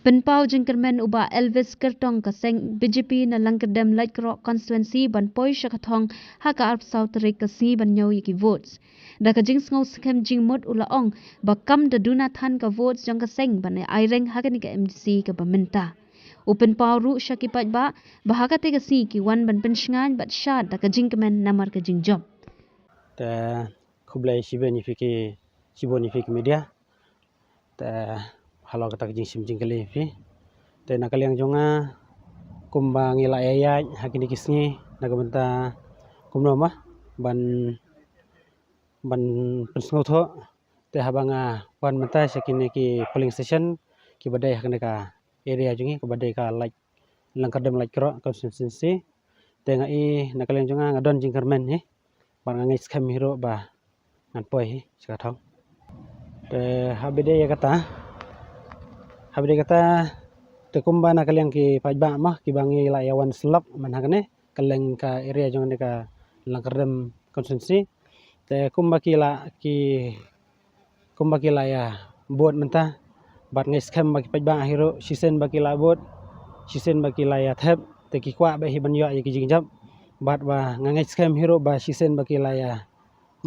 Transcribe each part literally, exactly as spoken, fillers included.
Pynpaw jingkyrmen u Bah Elvis Kyrtong ka seng B J P na Langkyrdem Laitkroh constituency ban poi sha ka thong ha ka arphew saw tarik ka sngi ban ñiew ïa ki votes. Da ka jingsngew skhem jingmut u la ong ba kam da duna than ka votes jong ka seng ban ai reng ha kane ka M D C kaba mynta. U pynpaw ruh sha ki paidbah ba ha kata ka sngi ki wan ban pynshngaiñ bad shad da ka jingkmen namar ka jingjop. Te khublei shibun ïa phi ki, shibun ïa phi ki media. Te halor kata ka jingshim jingkylli phi. Te na ka liang jong nga kumba ngi la ïaid ha kine ki sngi na ka bynta kumno ma ban ban pynsngewthuh. Te haba nga wan mynta sha kine ki polling station kiba dei ha kane ka area jong ngi kaba dei ka Lait, Langkyrdem Laitkroh constituency. Te nga i na ka liang jong nga nga don jingkyrmen hi. Bad nga ngeit skhem hi ruh ba ngan poi hi sha ka thong. Te haba dei ïa kata, haba dei ïa kata te kumba na ka liang ki paidbah ma kiba ngi la ïa wan syllok man ha kane ka liang ka area jong kane ka Langkyrdem constituency. Te kumba ki la ki kumba ki la ïa vote mynta bad ngeit skhem ba ki paidbah hi ruh shisien ba ki la vote, shisien ba ki la ïa thep te ki kwah bha hi ban ïoh ïa ki jingjop. Bad ba nga ngeit skhem hi ruh ba shisien ba ki la ïa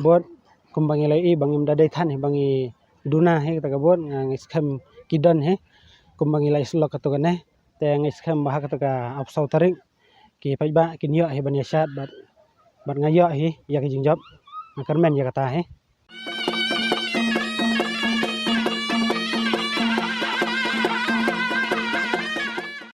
vote kumba ngi la i ba ngim da dei than hi ba ngi duna hi kata ka vote, nga ngeit skhem ki don hi kumba ngi la i syllok kata kane. Te ngeit skhem ba ha kata ka arphew saw tarik ki paidbah kin ïoh hi ban ïa shad bad bad nga ïoh hi ïa ki jingjop. Nga kyrmen ïa kata hi.